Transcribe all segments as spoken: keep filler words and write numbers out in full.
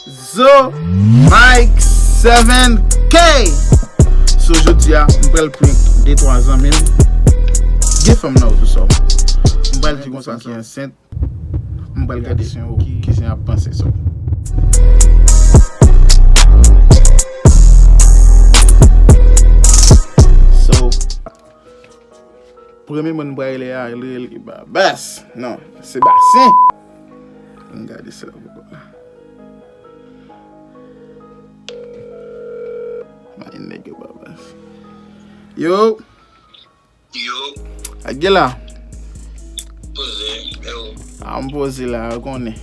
Zo Mike seven K. So, jodi a, m pral prank de twa zanmi m. Gen fanm nan otosan. M pral di konsa ki ansent. M pral gade si yo ki jan ap panse sa. So, premye moun m pral rele a, li rele Babas. Non, Sebastien. Ann gade sa poko la. My nigga Babas. Yo. Yo. Ak gen la. Poze, yo. A, m poze la, ou konnen.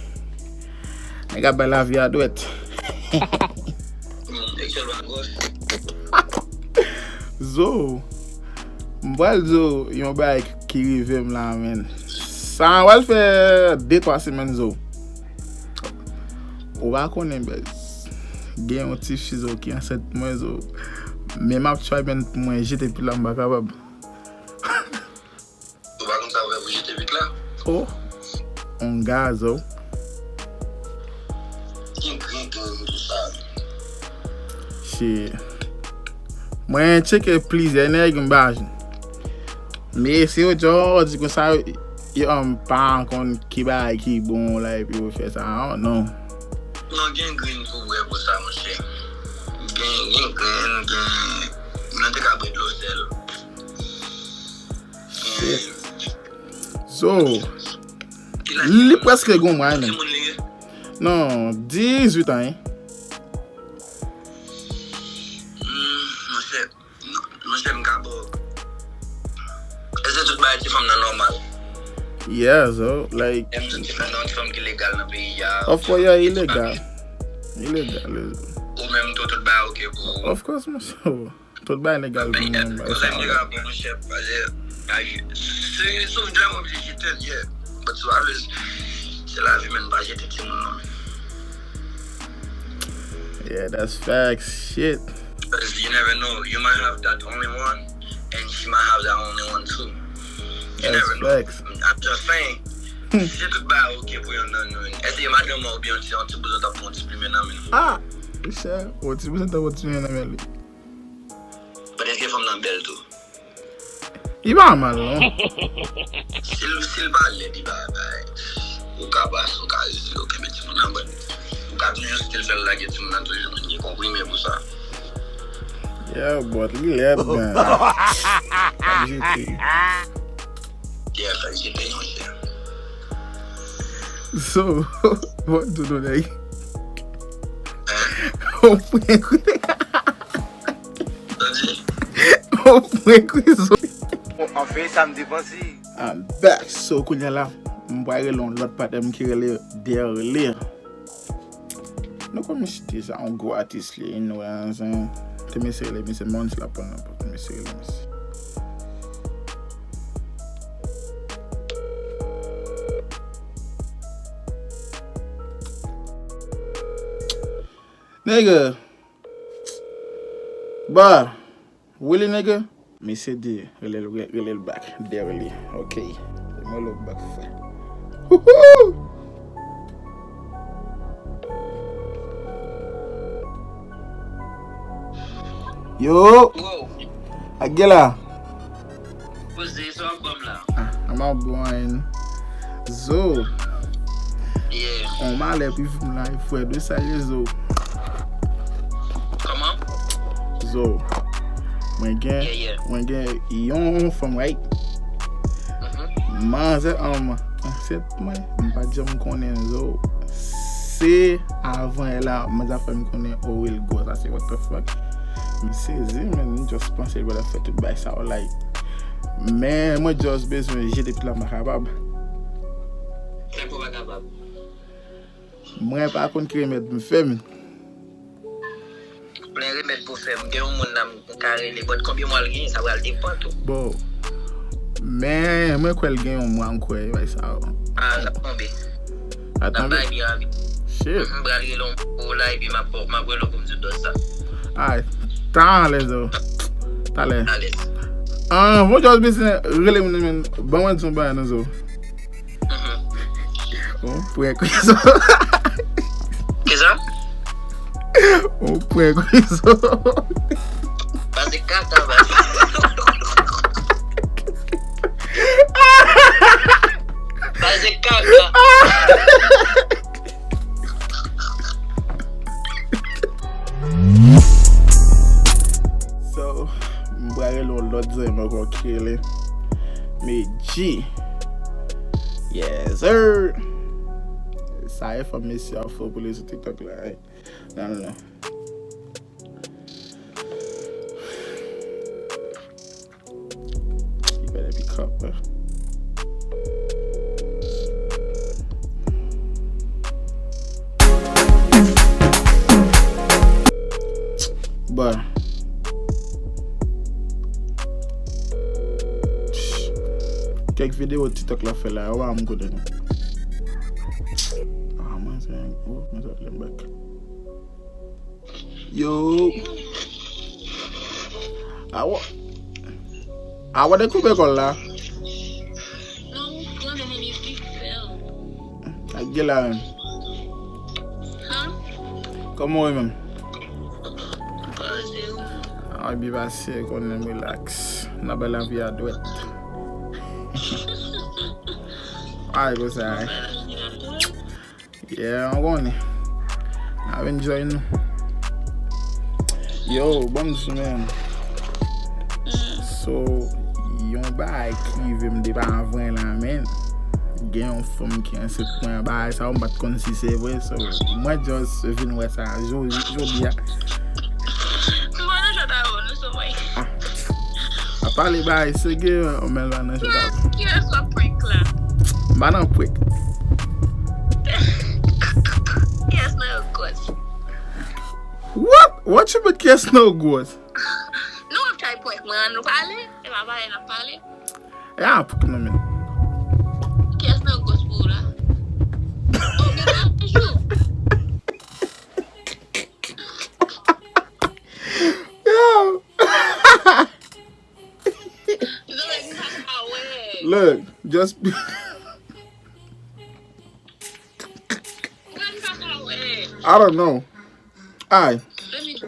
Nèg ap bay lavi a dwèt. Hmm, e sèl bagòs. Zo, m pral di w yon bagay ki rive m la, menn. Sa m pral fè de twa semèn, Zo. Ou pa konnen, bèz. Gen yon tifi, Zo, ki ansent mwen, Zo. Men m ap try, menn, pou mwen jete pil la, m pa kapab. Ou pa konn sa w fè pou jete pit la? Oh, on gaz, oh. Ki grenn grenn tou sa? Shit. Mwen tcheke plizyè nèg, m pa jwenn. Men se yo di, oh, di konsa, yo, um, pa konn ki bagay ki bon la, epi yo fè sa, oh, non. Non, gen grenn pou bwè pou sa, monchè. Gen, gen grenn, gen, nou te ka bwè dlo sèl. Shit. So, li prèske gen yon mwa, menn. Non, dizuit an, wi. Hmm, monchè, monchè, m ka ba w. Èske tout bagay ti fanm nan nòmal? Yeah, so, like, m santi fanm nan, ti fanm ki legal nan peyi a. Of course, yeah, ilegal. Ilegal. Ou menm tou, tout bagay oke pou ou? Of course, monchè. Tout bagay legal pou mwen, bagay sa yo la. Ay, si, si w vle, mwen oblije jete l, yeah. But si w pa vle, se lavi, men pa jete timoun non, men. Yeah, that's facts, shit. 'Cause you never know, you might have that only one, and she might have that only one too. You never know. That's facts. I'm just saying. Si tout bagay oke pou yonn nan nou, èske madanm ou oubyen yon ti, yon ti bouzen t ap pran yon ti plimen nan men l? Ah, monchè, yon ti bouzen t ap pran yon ti plimen nan men li. But èske fanm nan bèl tou? Li pa mal, non. Si l, si l pa lèd, li pa bay. Ou ka pase, ou ka rezi, ou kenbe timoun nan, but ou ka toujou still fè l lage timoun nan toujou, men gen konprime pou sa. Yeah, but li lèd, man. L ap jete. Yeah, fè l jete, monchè. So, bon, toutou nèg. Hein? On prank wi. Sa di? On prank wi, so. Bon, anfen, sa m te panse. I'm back. So, kounye a la, m pral rele yon lòt patnè m ki rele Derly. Nou konn misye, se yon gwo atis li ye, you know what I'm saying? Ke misye rele, misye Mons la pran nan pòt, misye rele, misye. Nigga. Bah. Really, nigga? Mesye di, rele l, re-, rele l back. Derly. Ok. Mwen rele w back, frè. Wouhou! Yo! Wow! Ak gen la? Poze, sa w ap ban m la? Ah, I'm out, boy. Zo. Yeah. On malè pou vim la, frè, de sa ye, Zo. Kòman? Zo. Mwen gen, yeah, yeah, mwen gen yon fanm, right? Mhm. Manzè, um, ansent mwen, m pa t janm konnen, Zo. Se avan yè la, manzè fè m konnen, oh, Wilgo, sa se what the fuck. M sezi, man, m just panse l pral fè tout bagay sa yo, like. Men mwen just bezwen jete pit la, m pa kapab. Sa k fè w pa kapab? Mwen pa konn ki remèd m fè, men. Plen remèd pou fè, m gen yon moun nan m ka rele, but konbyen mwa l genyen, sa pral depann tou. Bon. Men mwen kwè l gen yon mwa, m kwè, bay sa yo. Ah, l ap tonbe. L ap tonbe? Bay byen anvi. Shit. M pral rele w la, epi m ap, m ap rele w pou m di w dòt sa. Alright. Talè, Zo. Talè. Talè. Ah, bon, just bezwen rele moun nan, men. Ban mwen di yon bagay nan, Zo. Mhm. Bon, prank wi, Zo. On prank wi sa. Pase kaka, baz. Pase kaka. So, m pral rele yon lòt zanmi m ankò ki rele Medji. Yes, sir. Sa e fanm mesye a fò pou li sou TikTok la. Nan, nan, nan. You better be cup, bro. Bro. Kèk videyo TikTok la fè la, yo pa m kote nou. Ah, mwen se, oh, mwen se lembèk. Yo. Awa. Awa dekoupe kòl la. Ak gela menm. Kòman w ye menm? Awa, byen pase, konnen m relax. Nan bay lavi a dwèt. Ay, konsa. Yeah, w konnen. N ap enjoy nou. Yo, ban m di w, man. So, yon bagay ki rive m depi avan la, man. Gen yon fanm ki ansent mwen, bagay sa yo, m pa t konn si se vre, so, mwen just vin wè sa jodi, jodi a. M pa nan chat avè w, non, sou mwen. Ah. A pale bagay serye, men l pa nan chat avè w. Kiyès w ap prank la? M pa nan prank. Kiyès nan yo gwòs? What? What you mean, kiyès nan yo gwòs? Nou ap try prank mwen, an nou pale? E pa pale n ap pale? E a prank nou menm. Kiyès nan yo gwòs pou ou la? Oh, men pa jou. Yo. Look, just I don't know. Ay,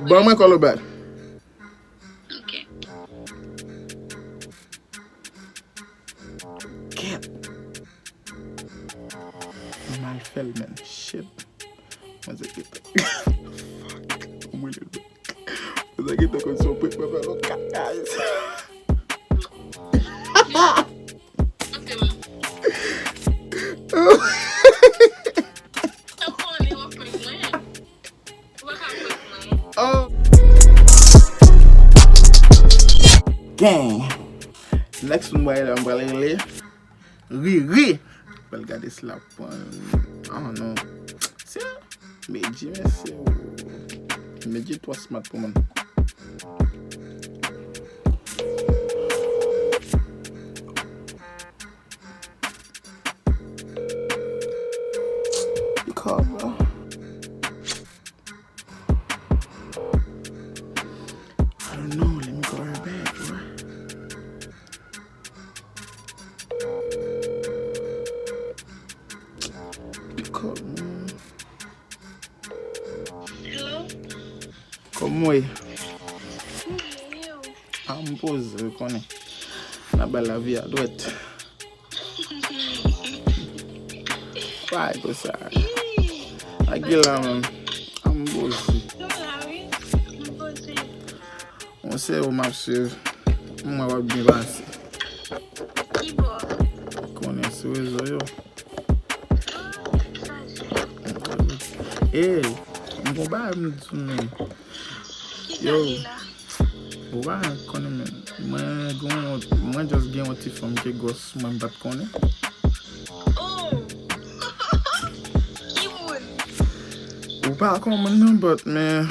ban mwen call you back. Kèt. M al fè l, man. Shit. Mwen se kèt. Fuck. Mwen le Mwen sa gentan konn se yon prank mwen fè lòt kat, guys. Oh. Gang. Next one, mwen pral rele Riri. Pral gade si l ap pran. Ah non. Se Medji, mesye. Medji twò smart pou mwen. Li call, bro. I don't know, let me call her back, bro. Pick up, man. Hello? Kòman w ye? Mwen byen, e ou? Ah, m poze, ou konnen. N ap bay lavi a dwèt. Why konsa? Ih, ak gela menm. Ah, m poze. Nou la, wi. M poze. Mwen se ou m ap swiv. M wè w ap byen pase. Ki bò? Konnen sou rezo yo. Ah, sa se. Ey, m gon bagay m di w, men. Ki sa li la? Ou pa konnen, men. Mwen gon, mwen just gen yon ti fanm ki gwòs, mwen m pa t konnen. Oh! Ki moun? Ou pa konn moun nan, but, men,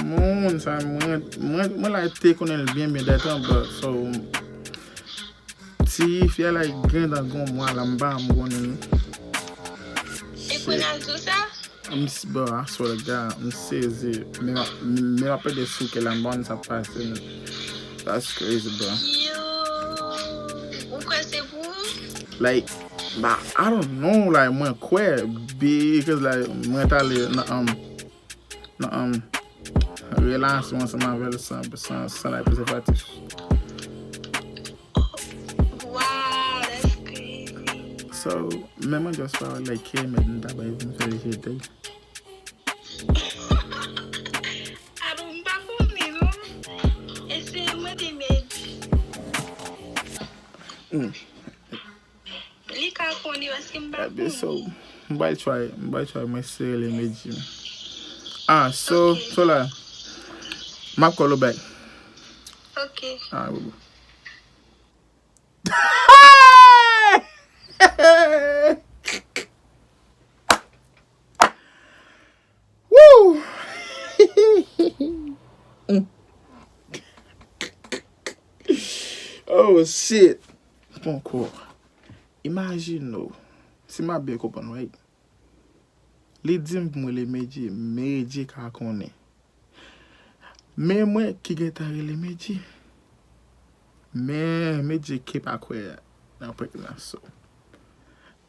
moun sa, mwen, mwen, mwen like te konnen l byen, byen dètan, but, so, ti fi a like gentan gon mwa la, m pa janm konnen l. E kounye a l di w sa? M s-, bro, I swear to God, m sezi. Men m ap, men m ap pede souke la, m pa konn sa k pase, men. That's crazy, bro. Yo, ou kwè se pou ou? Like, bah, I don't know, like, mwen kwè, because, like, mwen t ale nan, um, nan, um, relasyon ansanm avè l san, san, san lay prezèvatif. Wow, that's crazy. So, men mwen just pa wè like ke mèd m ta bay vin fè l jete. Alo, m pa konnen non. Eseye mande mèd. Hmm. Li ka konnen paske m pa Ebyen, so, konnen. M bay try, m bay try, mwen eseye rele Medjy. Ah, so, Ok. So la, m ap call ou back. Ok. Ah, bobo. Woo! Oh, shit! Ponkò. Imajine w, si m ap byen konprann, right? Li di m pou m rele Medjy, Medjy ka konnen. Men mwen ki gentan rele Medjy. Men Medjy ki pa kwè nan prank nan, so.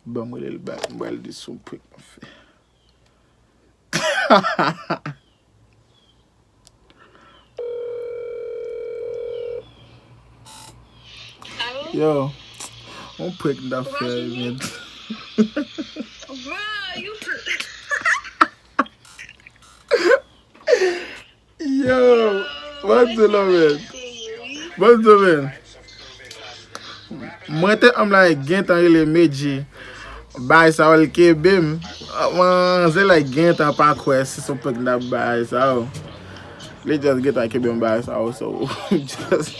Ban m rele l back, m pral di sou prank mwen fè. Alo? Yo, yon prank m ta fè, Imagine. Men. Bro, you. Yo, what's the love, man? What's the man? Mwen te anm la gentan rele Medjy. Bay sa yo l kenbe m. Manzè la gentan pa kwè si se prank nan bay sa yo. Li just gentan kenbe m bay sa yo, so just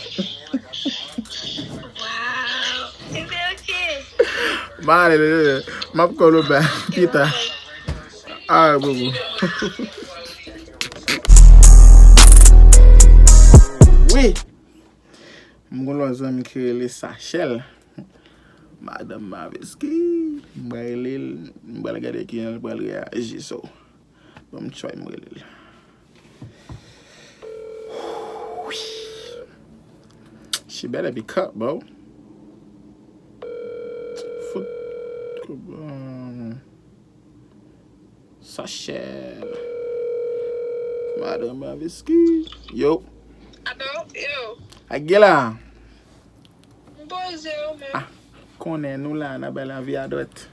Wow. It's okay. M ale, m ap call ou back pita. Alright, bobo. Wi. M gon lòt zanmi ki rele Sachel. Madanm Maveski. M pral rele l, m pral gade kijan l pral reyaji, so. Ban m try m rele l. She better pick up, bro. Foot. Sachel. Madanm Maveski. Yo. Alo, yo. Agela. M poze yo, men. Ah, konnen nou la, n ap bay lavi a dwèt.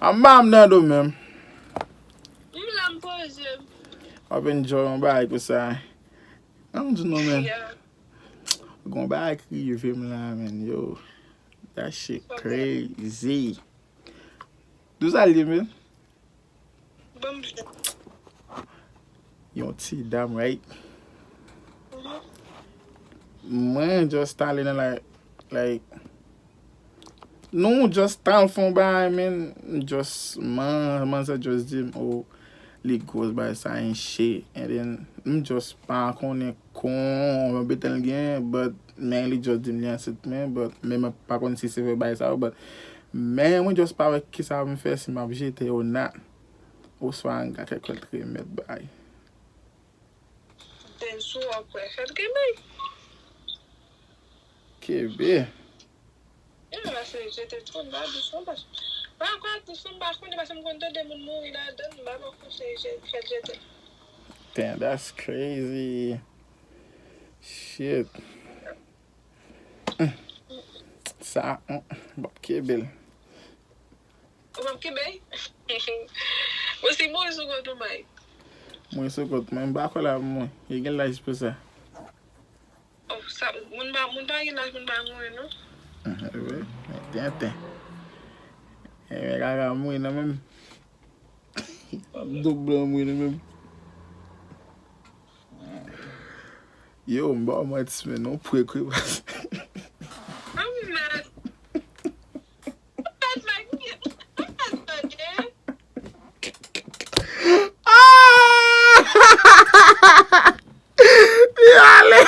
Anba m nan do menm. M la m poze. W ap enjoy yon bagay konsa. An di nou, men. Yeah. Gon bagay ki rive m la, men, yo. That shit crazy. D'où ça vient, man? Bon, m jwenn. Yon ti dam, right? Mwen just ale nan la, like, nou just al fè yon bagay, man, just, man, manzè just di m, oh, li gwòs bagay sa, and shit. And then, m just pa konnen kon, konbyen tan l gen, but, men li just di m li ansent mwen, but, men mwen pa konn si se vre bagay sa yo, but, men mwen just pa wè kisa pou m fè, si m ap jete ou not. Oswa m ka kèk lòt remèd bay. Den sou w ap wè fè l kenbe. Kenbe. E nan pase jete tou, m pa dous non, pas. Mwen ankò dous non, m pa konnen, paske m konn tande moun mouri ladan, m ba nou konsèy je- fè l jete. Damn, that's crazy. Shit. Mm. Sa, mm, m ap kenbe l. Ou p ap kenbe? Ou si mouri sou kont ou bay. Mwen sou kont mwen, m pa kwè la pou mwen. Li gen laj pou sa. Oh, sa, moun pa, moun pa gen laj, moun pa mouri, non? Mhm, wi, men tenten. E men kaka mouri nan menm. Doub blan mouri nan menm. Yo, m ba w manti, men non, prank wi, baz. I'm mad. That's my, that's my day. Ah! Li ale!